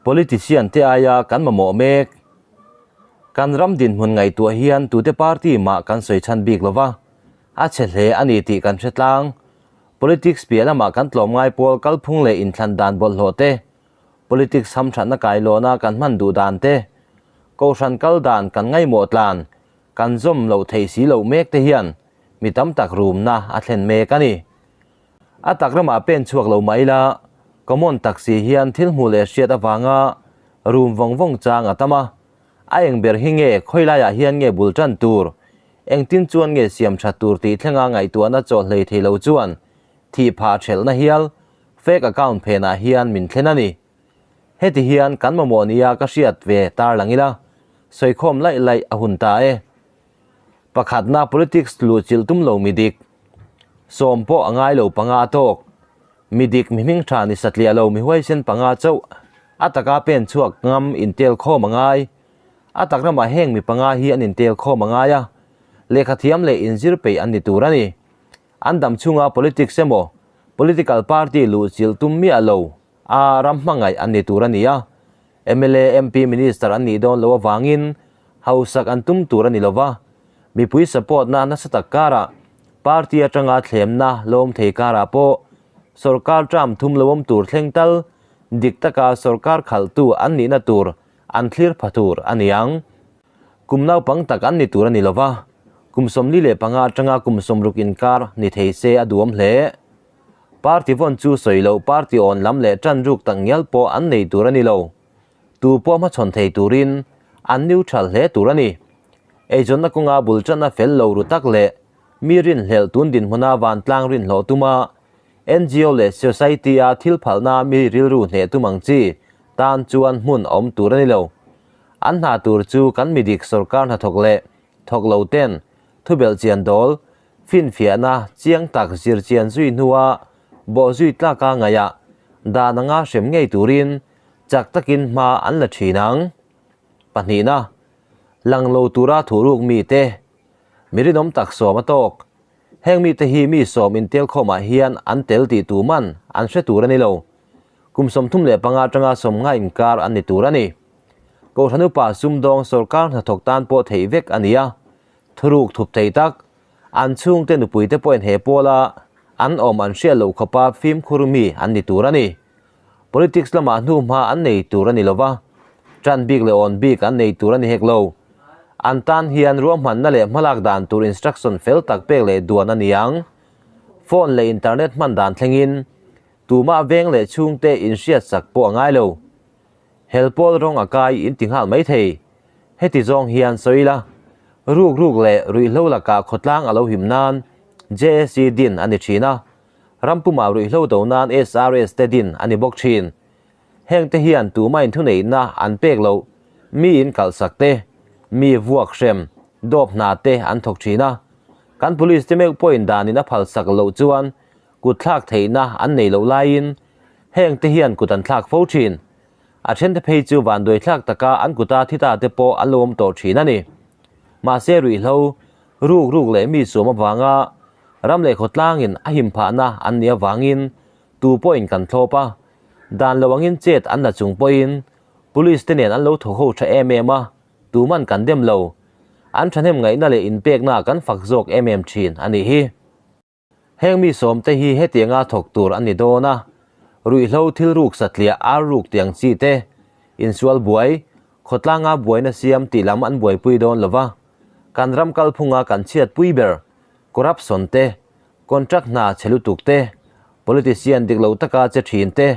Politician te aia kan mamawh mek. Kan ram dinhmun ngaihtuah hian tute party mah kan sawi chhan bik lova, a chhe hle a ni tih kan hre tlang. Politics piah lamah kan tlawmngai pawl kalphung leh inthlan dan bawlhhlawh te, politics hamthatna kailawna kan hman duh dan te, kohhran kal dan kan ngaihmawh tlan kan zawm loh theih si loh mek te hian mi tam tak rumna a thlen mek a ni. A tak ramah pen chhuak lo mah ila, common taxi hian thil hmuh leh hriat avanga rum vawng vawng chang a tam a. A eng ber hi nge khawi laiah hian nge bul tan tur, engtin chuan nge siam tha tur tih thlenga ngaihtuahna chaw hlei thei lo chuan thih phah thelhna hial fake account phenah hian min thlen a ni. Heti hian kan mamawh nia ka hriat ve tarlang ila, sawikhawm laih laih a hun ta e. Pakhatna politics luhchilh tum lo midik. Sawm pawh a ngai lo panga a tawk. Midik mi hming tha ni satliah lo mi huaisen panga chauh a taka pen chhuak ngam intel khawm a ngai. A tak ramah heng mi panga hi an intel khawm a ngai a, lehkha thiam leh inzir peih an ni tur a ni. An dam chhunga politics emaw political party luhchilh tum miah lo a ram hmangaih an ni tur a ni a. Mla, MP, Minister an nih dawn loh avangin hausak an tum tur a ni lova, mipui support na nasa tak karah party atanga thlemna lawm thei karah pawh sorkar term thum lo awm tur thleng tal dik taka sorkar khalhtu an nihna tur an thlir pha tur a ni ang. Kum naupang tak an ni tur a ni lova, kum 45 atanga kum 60 inkar ni thei se a duhawm hle. Party vawn chu sawi loh party awn lam leh tan ruk tak ngial pawh an nei tur a ni lo. Tu pawh hmachhawn thei turin an neutral hle tur a ni. Eizawnna kawnga bul tanna fel lo ru tak leh mi rinhlelh tun dinhmuna vantlang rinhlawh tuma ngo leh society-a thil phalna mi rilru hneh tum ang chi tan chuan hmun a awm tur a ni lo. An hna tur chu kan midik sorkar hnathawk leh thawk lo ten thubelh chian dawl Finfiahna chiang tak zir chian zui hnua bawh zui tlaka ngaihah dan anga hrem ngei turin chak takin hma an la thin ang. Pahnihna, lang lo tura thuruk mite, mi rinawm tak sawm a tawk. Heng mite hi mi sawm intel khawmah hian an tel tih tu man an hre tur a ni lo. Kum 35 atanga 50 inkar an ni tur a ni. Kohhran upa sumdawng sorkar hnathawk tan pawh theih vek a ni a. Thuruk thup thei tak, an chhungte nupuite pawhin he pawla an awm an hriat loh khawpa fimkhur mi an ni tur a ni. Politics lamah hnuhma an nei tur a ni lova, tan bik leh awn bik an nei tur a ni hek lo. An tan hian ruahmanna leh hmalak dan tur instruction fel tak pek leh duan a ni ang. Phone leh internet hman dan thlengin tumah veng leh chhungte inhriatsak pawh a ngai lo. Hel pawl rawng a kai in ti nghal mai thei. Heti zawng hian sawi la, ruk ruk leh ruihhlo lakah khawtlang a lo him nan JSC din a ni thin a, rampumah ruihhlo do nan SRS te din a ni bawk thin. Heng te hian tumah in thuneihna an pek loh, mi in kalhsak te, mi vuak hrem, dawp hna te an thawk thin a. Kan police te meuh pawhin danin a phalsak loh chuan kut thlak theihna an nei loh laiin heng te hian kut an thlak fo thin. A then te phei chu vanduai thlak taka an kuta thi ta te pawh an lo awm tawh thin a ni. Mahse ruihhlo, ruk ruk leh mi suam avanga ram leh khawtlangin a him phahna an nih avangin tu pawhin kan thlawp a, dan lo angin chet an la chung pawhin police te nen an lo thaw ho tha em em a, tuman kan dem lo. An thahnem ngaihna leh inpekna kan fak zawk em em thin a nih hi. Heng mi sawmte hi hetianga thawk tur an ni dawn a, ruihhlo thil ruk satliah ar ruk tiang chi te, insual buai, khawtlanga buaina siam tih lam an buaipui dawn lo va, kan ram kalphunga kan chhiatpui ber, corruption te, contract hna chhe lutuk te, politician dik lo taka che thin te,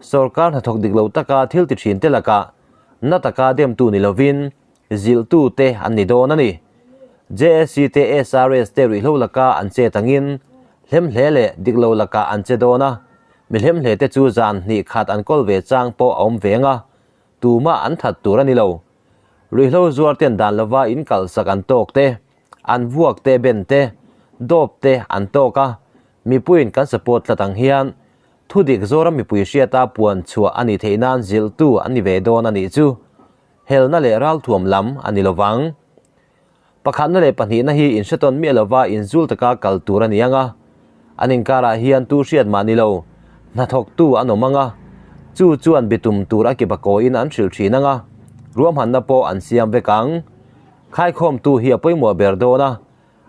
sorkar hnathawk dik lo taka thil ti thin te lakah na taka demtu ni lovin, Zilhtu te an ni dawn a ni. JSC te SRS te ruihhlo laka an chet angin hlemhle leh diklo lakah an che dawn a, mi hlemhle te chu zan hnih khat an kawl ve chang pawh a awm veng a, tumah an that tur a ni lo. Ruihhlo zuar ten dan lova in kalhsak an tawk te, an vuak te ben te, dawp te an tawk a, mipuiin kan support tlat ang hian thudik Zoram mipui hriata puan chhuah a nih theih nan zilhtu an ni ve dawn a nih chu. Helna leh ralthuam lam a ni lovang. Pakhatna leh pahnihna hi inhretawn miah lova inzul taka kal tur a ni ang a. An inkarah hian tu hriat mah ni lo, hnathawktu an awm ang a. Chu chuan bitum tur a kibakawiin an hrilh thin ang a, ruahmanna pawh an siam vek ang. Khaikhawmtu hi a pawimawh ber dawn a,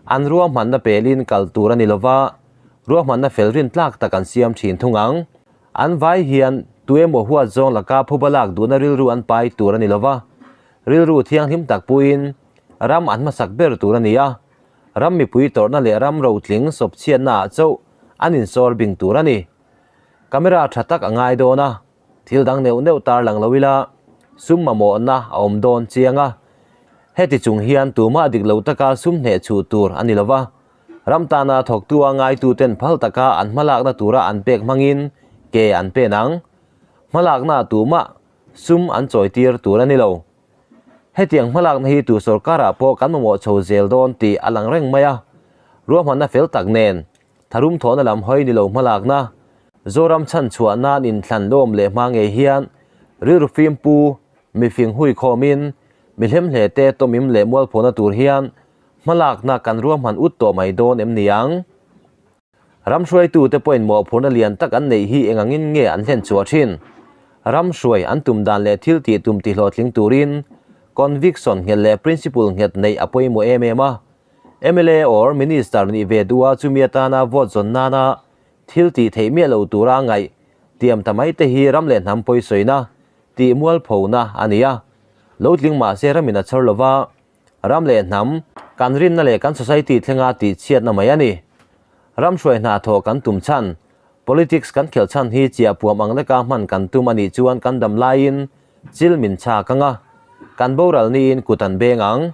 an ruahmanna pelin kal tur a ni lova, ruahmanna fel rin tlak tak an siam thin thung ang. An vai hian tuemaw huat zawng laka phuba lak duhna rilru an pai tur a ni lova, rilru thianghlim tak puiin ram an hmasak ber tur a ni a, ram mipui tawrhna leh ram rotling sawpchhiatnaah chauh an insawr bing tur a ni. Camera tha tak a ngai dawn a, thil dang neuh neuh tar lang lo ila sum mamawhna a awm dawn chiang a. Heti chung hian tumah dik lo taka sum hneh chhuh tur a ni lova, ram tana thawktu a ngaituten phal taka an hmalakna tura an pek hmangin ke an pen ang. Hmalakna tumah sum an chawitir tur a ni lo. Hetiang hmalakna hi tu sorkarah pawh kan mamawh chho zel dawn tih a lang reng mai a, ruahmanna fel tak nen Tharum thawhna lam hawi ni lo hmalakna, Zoram chhan chhuah nan inthlan lawm leh hma ngei hian rilru fim pu, mifing hui khawmin, mi hlemhle te tawmim leh mualphawhna tur hian hmalakna kan ruahman ut tawh mai dawn em ni ang? Ram hruaitute pawhin mawhphurhna lian tak an neih hi engangin nge an hlen chhuah thin? Ram hruai an tum dan leh thil tih tum tihlawhtling turin conviction nghet leh principle nghet neih a pawimawh em em a. Mla or Minister nih ve duh a chumi atana vote zawn nana thil tih theih miah lo tura a ngaih tiam ta mai te hi ram leh hnam pawisawiina tih mualphona a ni a. Lo tling mah se ramin a chhar lova, ram leh hnam kan rinna leh kan society thlenga tih chhiatna mai a ni. Ram hruai hna thawh kan tum chhan, politics kan khelh chhan hi chiah puam ang leka hman kan tum a nih chuan kan dam laiin Chil min chhak ang a, kan boral niin kut an beng ang.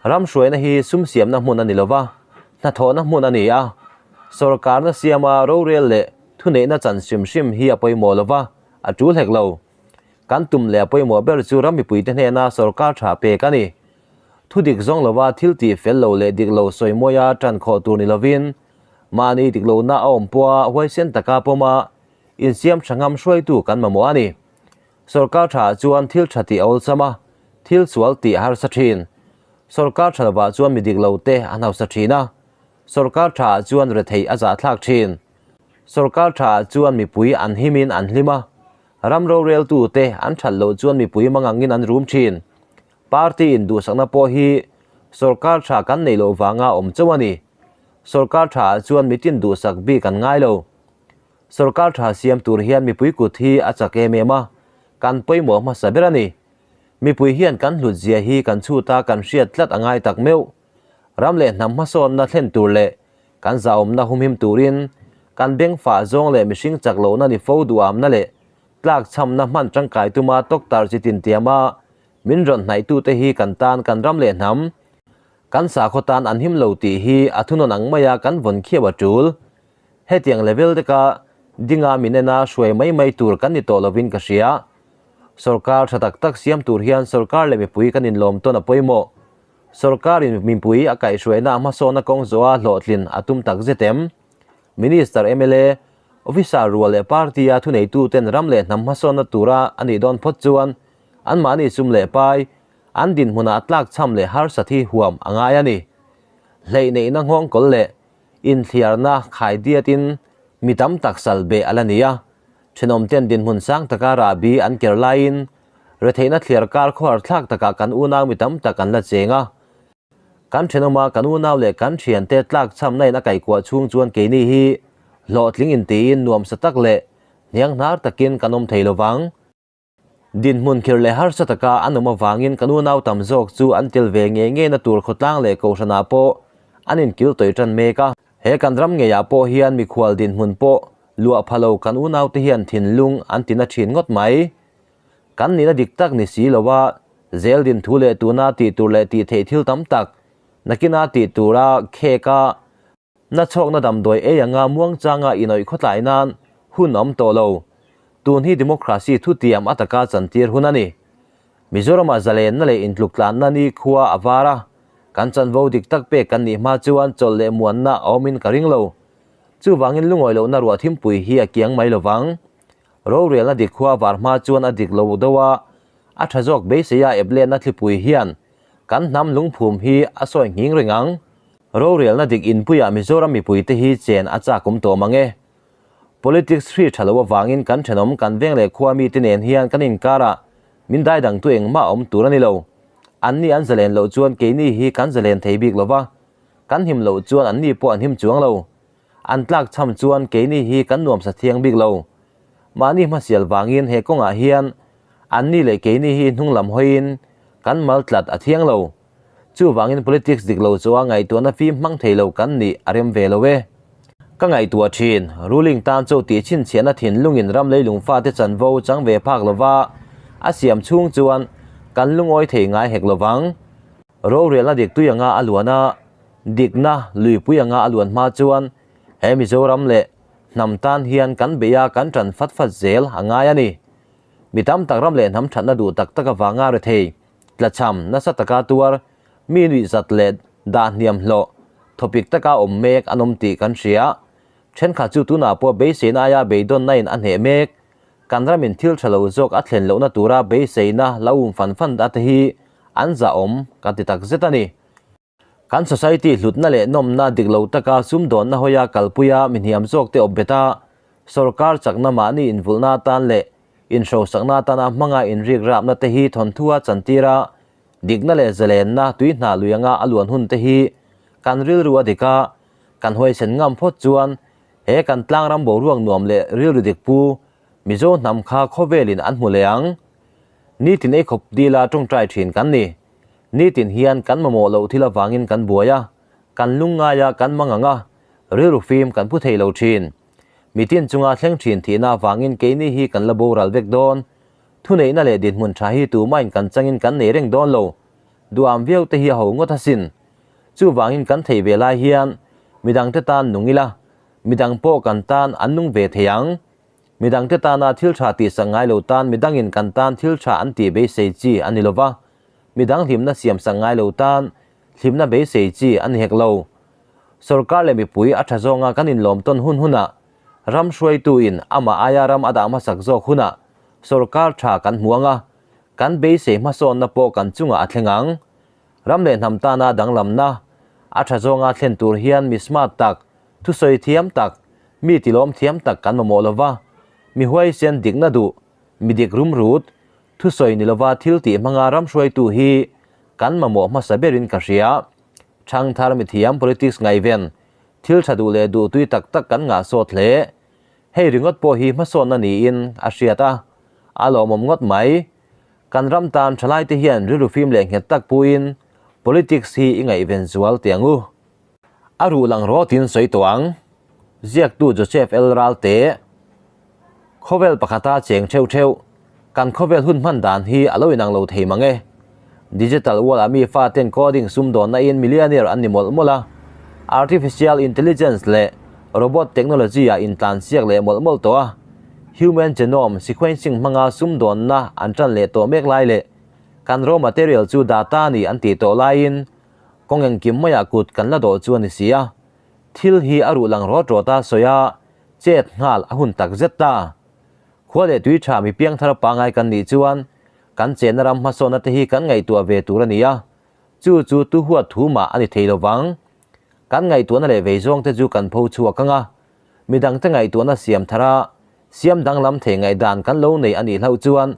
Ram hruaina hi sum siamna hmun a ni lo va, hnathawhna hmun a ni a. Sorkarna siama rorel leh thuneihna chan hrim hrim hi a pawimawh lo va, a tul hek lo. Kan tum leh a pawimawh ber chu ram mipuite hnena sorkar tha pek a ni. Thu dik zawng lova thil tih fel lo leh dik lo sawi mawia tan khawh tur ni lovin, mahni dik lohna a awm pawha huaisen taka pawma insiam tha ngam hruaitu kan mamawh a ni. Sorkar thaah chuan thil tha tih a awlsam a, thil sual tih a harsa thin. Sorkar tha lovah chuan mi dik lo te an hausa thin a, sorkar thaah chuan retheih a zahthlak thin. Sorkar thaah chuan mipui an himin an hlim a, ram roreltu te an that loh chuan mipui mangangin an rum thin. Party in duhsakna pawh hi sorkar tha kan neih loh vanga awm chauh a ni. Sorkar thaah chuan mitin duhsak bik an ngai lo. Sorkar tha siam tur hian mipui kut hi a chak em em a, kan pawimawh hmasa ber a ni. Mipui hian kan hlut zia hi kan chhut a kan hriat tlat a ngai tak meuh. Ram leh hnam hmasawnna thlen tur leh kan zahawmna humhim turin kan beng fah zawng leh mihring chak lohna ni fo duhamna leh tlakchhamna hman tangkai tuma tawktar chi tintiama min rawn hnaihtute hi kan tan kan ram leh hnam kan sakhaw tan an him lo tih hi a thunawn ang maia kan vawn khiau a tul. Hetiang level deka dinga min ena hruai mai mai tur kan ni tawh lovin ka hria. Sorkar tha tak tak siam tur hian sorkar leh mipui kan inlawm tawn a pawimawh. Sorkarin mipui a kaihhruaina a hmasawna kawng zawha hlawhtlin a tum tak zet em? Minister, mla, Officer rual leh party-a thuneituten ram leh hnam hmasawnna tura a nih dawn phawt chuan anmahni sum leh pai, an dinhmunah tlakchham leh harsat hi huam a ngai a ni. Hleih neihna nghawngkawl leh Inthliarna khai diatin mi tam tak sal beh a la ni a, thenawmten dinhmun sang taka rahbi an ker laiin retheihna thliar kar khawhar thlak takah kan unau mi tam tak an la cheng a. Kan thenawma kan unau leh kan thiante tlakchhamna in a kaihkuah chhung chuan keini hi hlawhtling intiin nuamsa tak leh hnianghnar takin kan awm thei lovang. Dinhmun khir leh harsa taka an awm avangin kan unau tam zawk chu an tel ve ngei ngeina tur khawtlang leh kohhranah pawh an inkil tawih tan mek a. He kan ram ngeiah pawh hian mikhual dinhmun pawh luah pha lo kan unaute hian thinlung an tina thin ngawt mai. Kan nihna dik tak ni si lova zel din thu leh tuna tih tur leh tih theih thil tam tak nakina tih tura khek a, Na chhawkna damdawi ei anga muangchanga inawih khawtlai nan hun a awm tawh lo. Tun hi democracy thutiam a taka chantir hun a ni. Mizoramah zalenna leh intluktlanna ni khua a var a, kan chanvo dik tak pek kan nih hma chuan chawlh leh muanna a awmin ka ring lo. Chuvangin lungawi lohna ruah thimpui hi a kiang mai lovang. Rorelna dik khua a var hma chuan a dik lo deuh a, a tha zawk beiseia eplenna thlipui hian kan hnam lungphum hi a sawi nghing reng ang. Rorelna dik inpuiah Mizoram mipuite hi chen a chak awm tawh mang e. Politics hri tha lo avangin kan thenawm kan veng leh khua mite nen hian kan inkarah min daidangtu engmah a awm tur a ni lo. Anni an zalen loh chuan keini hi kan zalen thei bik lo va, kan him loh chuan anni pawh an him chuang lo. An tlak chham chuan keini hi kan nuamsa thiang bik lo. Mahni hmasial vangin he kawngah hian anni leh keini hi hnung lam hawiin kan mal tlat a thiang lo. Chuvangin politics dik lo chu a ngaihtuahna fim hmang thei lo kan nih a rem ve lo e. Ka ngaihtuah thin, ruling tan chu tih chhinchhiahna thinlungin ram leilung fate chanvo chang ve phak lova a siam chhung chuan kan lungawi thei ngai hek lovang. Rorelna dik tui anga a luan a, dikna luipui anga a luan hma chuan he Mizoram leh hnam tan hian kan beih a kan tan fat fat zel a ngai a ni. Mi tam tak ram leh hnam thatna duh tak tak avanga rethei tlachham nasa taka tuar mi nuihzat leh dah hniam hlawh thawpik taka awm mek an awm tih kan hria. Thenkhat chu tunah pawh beiseina aia beidawnna in a hneh mek. Kan ramin thil tha lo zawk a thlen lohna tura beiseina lo um fan fan ate hi an zahawm kan ti takzet a ni. Kan society hlutna leh nawmna dik lo taka sumdawnna hawia kalpuia mi hniam zawkte awp bet a, sorkar chakna mahni invulhna atan leh inhrosakna atana hmanga inrik rapna te hi thawnthua chantir a, dikna leh zalenna tui hna lui anga a luan hun te hi kan rilru a dik a, kan huaisen ngam phawt chuan he kan tlangram boruak nuam leh rilru dik pu Mizo hnam kha khawvelin an hmu leh ang. Nitin eikhawp dila tawngtai thin kan ni. Nitin hian kan mamawh loh thil avangin kan buai a, kan lungngai a, kan mangang a, rilru fim kan pu thei lo thin. Mitin chunga thleng thin thihna avangin keini hi kan la boral vek dawn. Thuneihna leh dinhmun tha hi tumahin kan changin kan nei reng dawn lo. Duham viau te hi a ho ngawt asin. Chuvangin kan thei ve lai hian midangte tan nung ila, midang pawh kan tan an nung ve thei ang. Midangte tana thil tha tihsak ngai lo tan midangin kan tan thil tha an tih beisei chi a ni lova, midang hlimna siamsak ngai lo tan hlimna beisei chi a ni hek lo. Sorkar leh mipui a tha zawnga kan inlawm tawn hun hunah, ram hruaituin amah aia ram a dah hmasak zawk hunah sorkar tha kan hmu anga, kan beisei hmasawnna pawh kan chungah a thleng ang. Ram leh hnam tana danglamna a tha zawnga thlen tur hian mi smart tak, Thusawi thiam tak, mi tilawm thiam tak kan mamawh lova, mi huaisen dikna duh, mi dik rumrut, thusawi ni lova thil tih hmanga ram hruaitu hi kan mamawh hmasa berin ka hria. Thangthar mithiam politics ngaihven, thil tha duh leh duh tui tak tak kan ngah sawt hle. Hei ringawt pawh hi hmasawnna niin a hriat a, a lawmawm ngawt mai. Kan ram tan thalaite hian rilru fim leh nghet tak puiin politics hi i ngaihven zual teh ang u. A ruh lang rawtin sawi tawh ang. Ziaktu Joseph L. Ralte, Khawvel pakhata cheng theuh theuh, kan khawvel hun hman dan hi a lo inang lo thei mang e. Digital world-ah mi faten coding sumdawnna in millionaire an ni mawlh mawlh a, artificial intelligence leh robot technology-ah intlansiak leh mawlh mawlh tawh a, human genome sequencing hmanga sumdawnna an tan leh tawh mek lai leh kan raw material chu data ni an tih tawh laiin Kawng engkim maiah kut kan la dawh chu a ni si a, thil hi a ruh lang rawt rawt a sawi a, chet nghal a hun tak zet ta. Khua leh tui tha mi piangthar pangai kan nih chuan kan chenna ram hmasawnna te hi kan ngaihtuah ve tur a ni a, chu chu tu huat thu mah a ni thei lo vang. Kan ngaihtuahna leh vei zawng te chu kan pho chhuak ang a, midangte ngaihtuahna siam thar a, siam danglam thei ngaihdan kan lo nei a nih hlauh chuan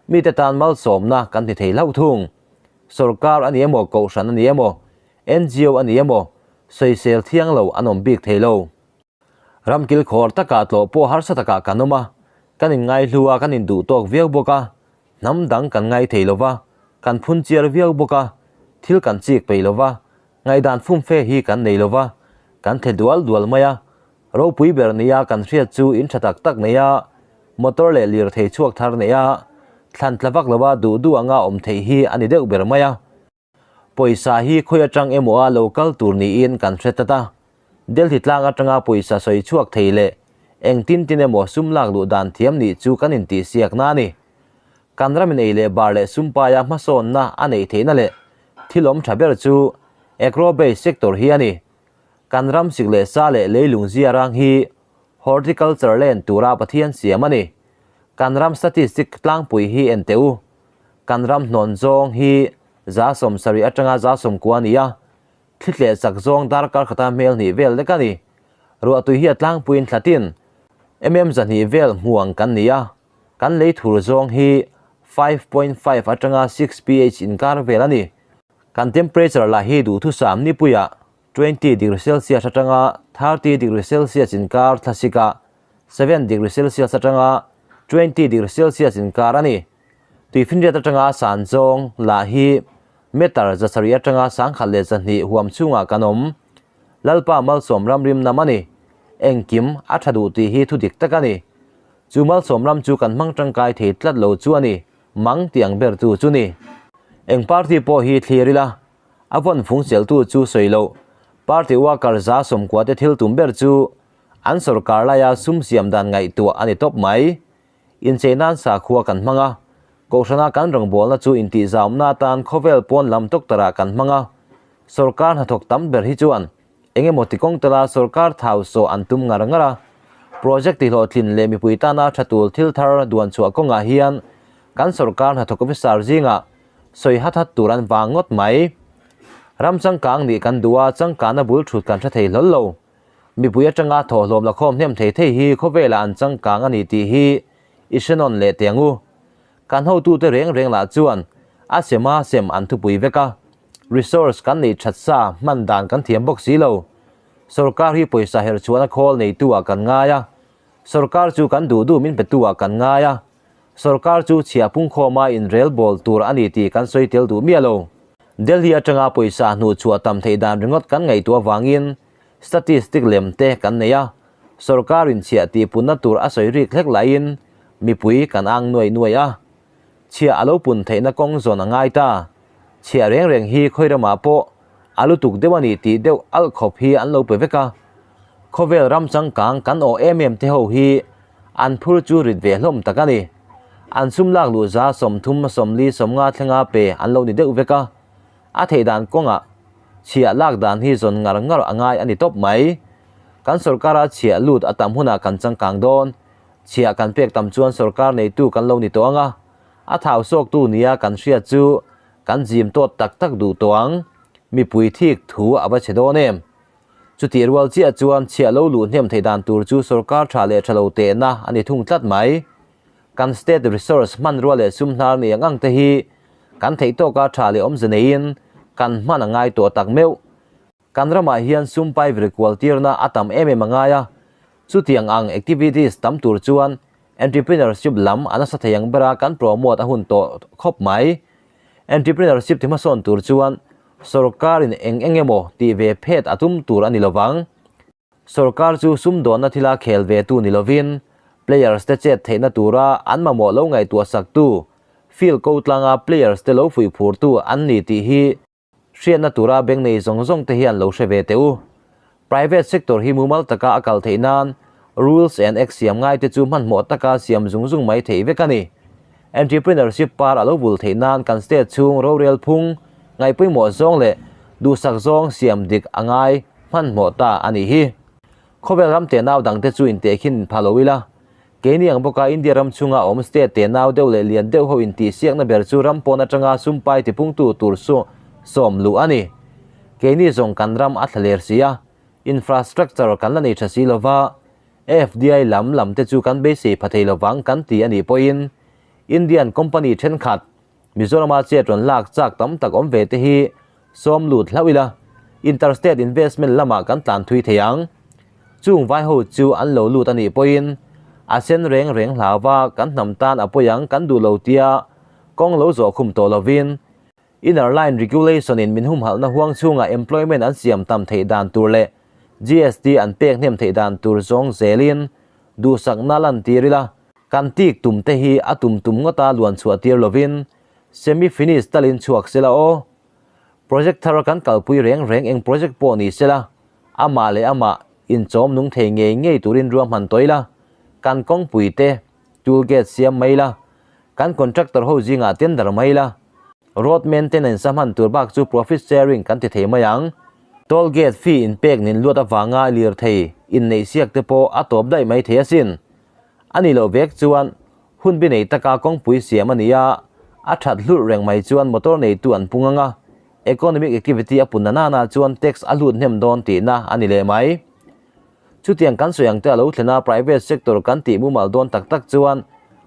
mite tan malsawmna kan ti thei hlauh thung. Sorkar a ni emaw, kohhran a ni emaw, ngo a ni emaw, sawisel thiang lo an awm bik thei lo. Ram kilkhawr takah tlawh pawh harsa takah kan awm a, kan inngaihlu a, kan induh tawk viau bawk a, hnam dang kan ngai thei lo va, kan phun chiar viau bawk a, thil kan chik peih lo va, ngaihdan fumfe hi kan nei lo va, kan the dual dual mai a, Ropui ber nia kan hriat chu in tha tak tak nei a, motor leh lirthei chhuak thar nei a, thlan tla vak lova duh duh anga awm theih hi a ni deuh ber mai a. Pawisa hi khawi atang emaw a lo kal tur niin kan hre tlat a, Delhi tlang atanga pawisa sawi chhuak thei leh engtin tin emaw sum lak luh dan thiam nih chu kan intihsiakna a ni. Kan ramin ei leh bar leh sumpaia hmasawnna a neih theihna leh thil awm tha ber chu agro-based sector hi a ni. Kan ram sik leh sa leh leilung zia rang hi horticulture land tura Pathian siam a ni. Kan ram statistic tlangpui hi en teh u. Kan ram hnawn zawng hi 70% atanga 90% a ni a, thli tleh chak zawng darkar khata hmel hnih vel lek a ni. Ruahtui hi a tlangpuiin thlatin. Mm 200 vel hmu ang kan ni a, kan lei thur zawng hi 5.5 atanga 6 pH inkar vel a ni. Kan temperature lah hi duhthusam nipuiah 20 degree Celsius atanga 30 degree Celsius inkar thlasikah 7 degree Celsius atanga 20 degree Celsius inkar a ni. Tuifinriat atanga san zawng lah hi meter 700 atanga 1100 huam chhungah kan awm. Lalpa malsawm ram rim nam a ni. Engkim a tha duh tih hi thu dik tak a ni. Chu malsawm ram chu kan hmang tangkai thei tlat lo chu a ni. Mang tih ang ber tu chu ni. Eng party pawh hi thlir ila, a vawn fung cheltu chu sawi loh. Party worker 90% te thil tum ber chu an sorkar laia sum siam dan ngaihtuah a ni tawp mai. Inchei nan sakhua kan hmang a, kohhrana kan rawngbawlna chu intihzaumna atan khawvel pawn lam doctor-ah kan hmang a, sorkar hnathawk tam ber hi chuan eng emaw ti kawng tala sorkar thau sawh an tum ngar ngar a. Project tihhlawhtlin leh mipui tana tha tul thil thar duan chhuah kawngah hian kan sorkar hnathawk officer zingah sawi hat hat tur an vang ngawt mai. Ram changkang nih kan duh a, changkana bul thut kan hre thei hlawl lo. Mipui atanga thawhlawm la khawm hnem thei thei hi khawvelah an changkang a ni tih hi i hre nawn leh teh ang u. Kan hotute reng reng lah chuan a sema sem an thupui vek a, resource kan neih that sa hman dan kan thiam bawk si lo. Sorkar hi pawisa herh chhuahna khawl neitu ah kan ngai a, sorkar chu kan duh duh min petu ah kan ngai a, sorkar chu chhiah pungkhawma inrel bawl tur a ni tih kan sawi tel duh miah lo. Delhi atanga pawisa hnuh chhuah tam theih dan ringawt kan ngaihtuah avangin statistic lem te kan nei a, sorkar inchhiah tih punna tur a sawi rik hlek laiin mipui kan ang nuai nuai a. Chhiah a lo pun theihna kawng zawn a ngai ta. Chhiah reng reng hi khawi ramah pawh a lutuk deuh a ni tih deuh alh khawp hi an lo pe vek a. Khawvel ram changkang kan awh em em te ho hi an phur chu rit ve hlawm tak a ni. An sum lak luh 30, 40, 50 thlenga pe an lo ni deuh vek a. A theih dan kawngah chhiah lak dan hi zawn ngar ngar a ngai a ni tawp mai. Kan sorkara chhiah lut a tam hunah kan changkang dawn. Chhiah kan pek tam chuan sorkar neitu kan lo ni tawh ang a, a thau sawktu nia kan hriat chu kan zim tawt tak tak duh tawh ang. Mipui thik thu a va chhe dawn em? Chutih rual chiah chuan chhiah lo luh hnem theih dan tur chu sorkar tha leh tha lo tehna a ni thung tlat mai. Kan state resource hmanrua leh sum hnar ni ang ang te hi kan theih tawka tha leh awmze neiin kan hman a ngai tawh tak meuh. Kan ramah hian sum pai vir kual tirna a tam em em a ngai a, chutiang ang activities tam tur chuan entrepreneurship lam a nasa thei ang bera kan promote a hun tawh khawp mai. Entrepreneurship ti hmasawn tur chuan sorkarin eng eng emaw tih ve phet a tum tur a ni lovang. Sorkar chu sumdawnna thila khel ve tu ni lovin players te chet theihna tura an mamawh lo ngaihtuah saktu field ko tlanga players te lo fuih phurtu an ni tih hi hriatna tura bank nei zawng zawng te hian lo hre ve teh u. Private sector hi mumal taka a kal theih nan rules and acts siam ngai te chu hmanhmawh taka siam zung zung mai theih vek a ni. Entrepreneurship par a lo vul theih nan kan state chhung rorel phung, ngaihpawimawh zawng leh duhsak zawng siam dik a ngai hmanhmawh ta a nih hi. Khawvel ram tenau dangte chu intehkhin pha lo ila, keini ang bawka India ram chhunga awm state tenau deuh leh lian deuh ho intihsiakna ber chu ram pawn atanga sumpai tipungtu tur chu sawm luh a ni. Keini zawng kan ram a thlaler si a, infrastructure kan la nei tha si lova, FDI lam lam te chu kan beisei pha thei lovang kan ti a nih pawhin Indian company thenkhat Mizorama chet rawn lak chak tam tak awm ve te hi sawm lut hlauh ila, interstate investment lamah kan tlan thui thei ang. Chung vai ho chu an lo lut a nih pawhin a sen reng reng hlauva kan hnam tan a pawi ang kan duh lo tia kawng lo zawh khum tawh lovin inner line regulation in min humhalhna huang chhungah employment an siam tam theih dan tur leh GST an pek hnem theih dan tur zawng zelin duhsakna lantir ila. Kan tik tum te hi a tum tum ngawta luan chhuah tir lovin semi finish talin chhuak sela aw. Project thar kan kalpui reng reng eng project pawh ni sela amah leh amah inchawm nung thei ngei ngei turin ruahman tawih la, kan kawngpui te toll gate siam mai la, kan contractor ho zingah tender mai la, road maintenance a hman tur bak chu profit sharing kan ti thei mai ang. Toll gate fee inpek nin luat avanga lirthei inneihsiak te pawh a tawp daih mai thei asin. A nih loh vek chuan hun bi nei taka kawngpui siam a ni a, a that hlurh reng mai chuan motor neitu an pung ang a, economic activity a pun na nana chuan tax a hlut hnem dawn tihna a ni leh mai. Chutiang kan sawi ang te a lo thlen a, private sector kan tih mumal dawn tak tak chuan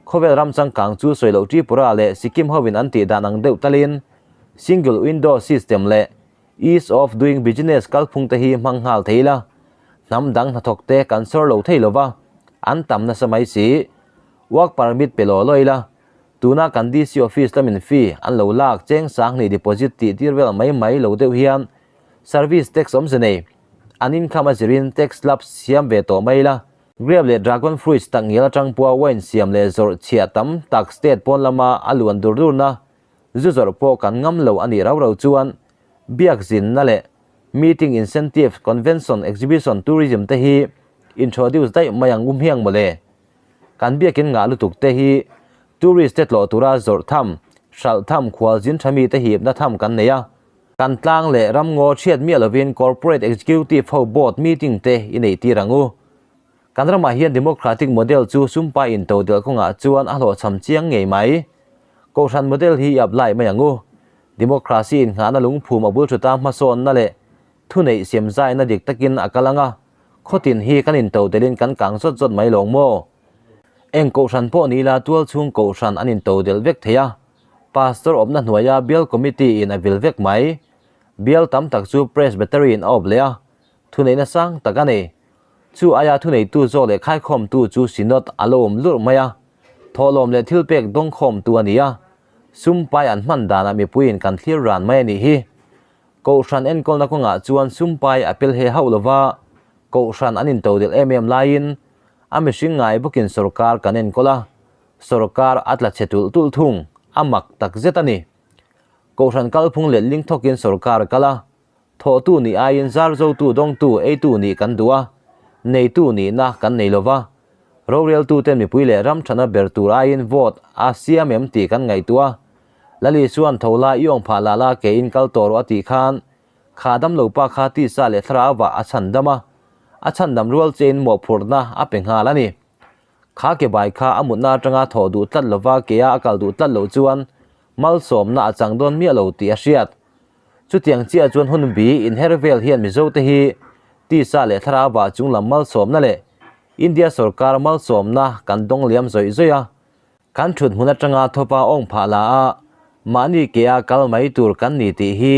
khawvel ram changkang chu sawi loh Tripura leh Sikkim hovin an tih dan ang deuh talin single window system leh ease of doing business kalphung te hi hmang nghal thei ila hnam dang hnathawk te kan sawr lo thei lova an tam nasa mai si. Work permit pe law law ila tuna kan DC office lamin fee an lo lak cheng 2000 deposit tih tir vel mai mai lo deuh hian service tax awmze nei an income a zirin tax slab siam ve tawh mai ila. Grape leh dragon fruits tak ngial atang pawha wine siam leh zawrh chhiah tam tak state pawn lama a luan dur durna zu zawrh pawh kan ngam lo a nih rau rau chuan biak zinna leh meeting incentive, convention, exhibition, tourism te hi introduce daih mai ang um hiang mawle. Kan biakin ngah lutuk te hi tourist te tlawh tura zawrh tham, hralh tham, khualzin tha mi te hipna tham kan nei a. Kan tlang leh ramngaw chhiat miah lovin corporate executive ho board meeting te i neih tir ang u. Kan ramah hian democratic model chu sumpai in todelh kawngah chuan a hlawhchham chiang ngei mai. Kohhran model hi i apply mai ang u. Democracy in nghahna lungphum a bul thuta hmasawnna leh thuneih siamzaina dik takin a kal ang a, khawtin hi kan in todelhin kan kang zawt zawt mai lawng maw? Eng kohhran pawh ni ila tualchhung kohhran an in todelh vek thei a, Pastor awmna hnuaia Bial Committee in a vil vek mai. Bial tam tak chu Presbytery in a awp leh a, thuneihna sang tak a nei. Chu aia thuneitu zawk leh khaikhawmtu chu Synod a lo awm lurh mai a, thawhlawm leh thilpek dawngkhawmtu a ni a, sum pai an hman danah mipuiin kan thlir ran mai a nih hi. Kohhran enkawlna kawngah chuan sum pai a pel he hauh lova, kohhran an intodelh em em laiin a mihring ngai bawkin sorkar kan enkawl a, Sorkar a tla chhe tulh tulh thung, a mak tak zet a ni. Kohhran kalphung let ling thawkin sorkar a kal a, thawhtu nih aiin zarzotu, dawngtu, eitu nih kan duh a, neitu nihna kan nei lo va. Roreltuten mipui leh ram thana ber tur aiin vote a siam em tih kan ngaihtuah a. Lali chuan tho la i awng phah lah la keiin kal tawh rawh a tih khan kha damlo pa kha tisa leh thlarau ah a chhandam a, a chhandam rual chein mawhphurhna a pe nghal a ni. Kha ke bai kha a mutna atanga thawh duh tlat lova kea a kal duh tlat loh chuan malsawmna a chang dawn miah lo tih a hriat. Chutiang chiah chuan hun bi inher vel hian Mizote hi tisa leh thlarau chung lam malsawmna leh India sorkar malsawmna kan dawng liam zawih zawih a. Kan thut hmun atanga thawpa awng phah la a, mahni kea kal mai tur kan ni tih hi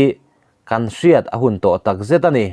kan hriat a hun tawh tak zet a ni.